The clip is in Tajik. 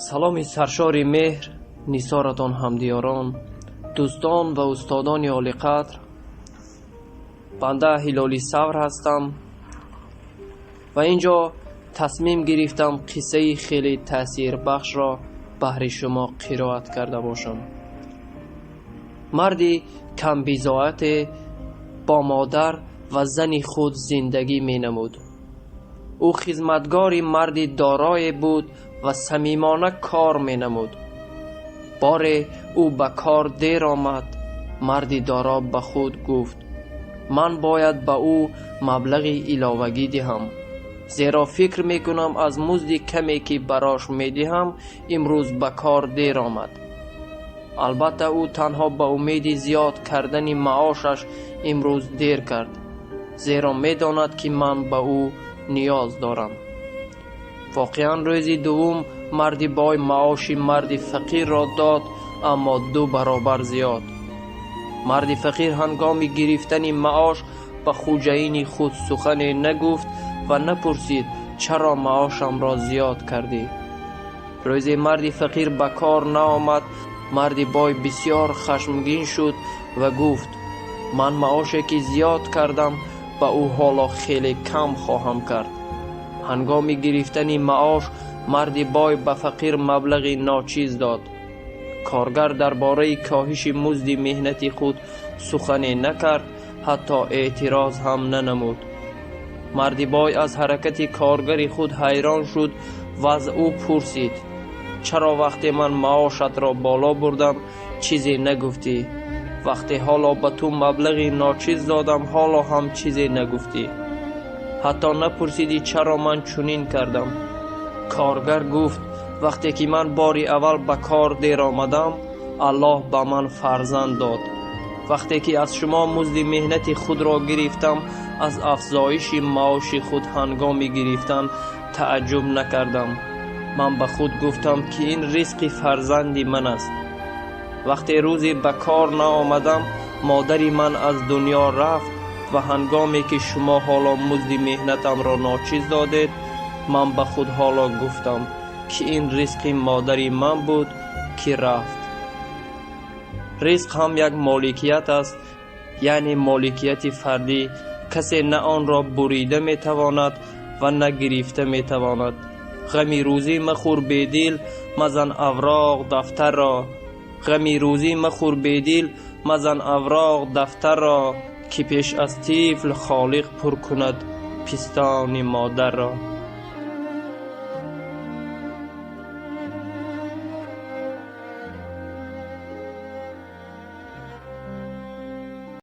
Саломи саршори меҳр нисоратон, ҳамдиёрон, дӯстон ва устодони олиқадр. Банда Ҳилоли Савр ҳастам ва ин ҷо тасмим гирифтам қиссаи хеле таъсирбахшро баҳри шумо қироат карда бошам. Марди камбизоате бо модар ва зани худ зиндагӣ менамуд. Ӯ хизматгори марди дорое буд ва самимона кор менамуд. Боре ӯ ба кор дер омад. Марди доро ба худ гуфт: ман бояд ба ӯ маблағи иловагӣ диҳам, зеро фикр мекунам, аз музди каме, ки барош медиҳам, имрӯз ба кор дер омад. Албатта, ӯ танҳо ба умеди зиёд кардани маошаш имрӯз дер кард, зеро медонад, ки ман ба ӯ ниёз дорам. Воқеан, рӯзи дуввум марди бой маоши марди фақирро дод, аммо 2 баробар зиёд. Марди фақир ҳангоми гирифтани маош ба хӯҷаини худ сухане нагуфт ва напурсид: чаро маошамро зиёд кардӣ? Рӯзе марди фақир ба кор наомад. Марди бой бисёр хашмгин шуд ва гуфт: ман маоше, ки зиёд кардам, ба ӯ ҳоло хеле кам хоҳам кард. Ҳангоми гирифтани маош марди бой ба фақир маблағи ночиз дод. Коргар дар бораи коҳиши музди меҳнати худ сухане накард, ҳатто эътироз ҳам нанамуд. Марди бой аз ҳаракати коргари худ ҳайрон шуд ва аз ӯ пурсид: чаро вақте ман маошатро боло бурдам, чизе нагуфтӣ? Вақте ҳоло ба ту маблағи ночиз додам, ҳоло ҳам чизе нагуфтӣ, ҳатто напурсидӣ, чаро ман чунин кардам. Коргар гуфт: вақте ки ман бори аввал ба кор дер омадам, Аллоҳ ба ман фарзанд дод. Вақте ки аз шумо музди меҳнати худро гирифтам, аз афзоиши маоши худ ҳангоми гирифтан тааҷҷуб накардам. Ман ба худ гуфтам, ки ин ризқи фарзанди ман аст. Вақте рӯзе ба кор наомадам, модари ман аз дунё рафт ва ҳангоме ки шумо ҳоло музди меҳнатамро ночиз додед, ман ба худ ҳоло гуфтам, ки ин ризқи модари ман буд, ки рафт. Ризқ ҳам як моликият аст, яъне моликияти фардӣ. Касе на онро бурида метавонад ва на гирифта метавонад. Ғами рӯзӣ махӯр бедил, мазан авроқ дафтарро. Ғами рӯзӣ махӯр бедил, мазан авроқ дафтарро, ки пеш аз тифл Холиқ пур кунад пистони модарро.